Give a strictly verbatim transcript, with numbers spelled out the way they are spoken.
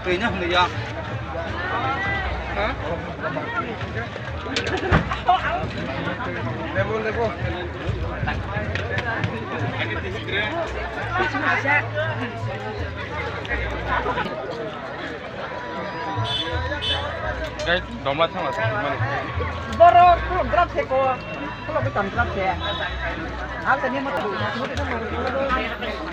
Twi no hwnwi ya. Guys, domla thangla sa mani. Borok khulok drap se ko. Khulok bai tam drap se. Al tani mo to.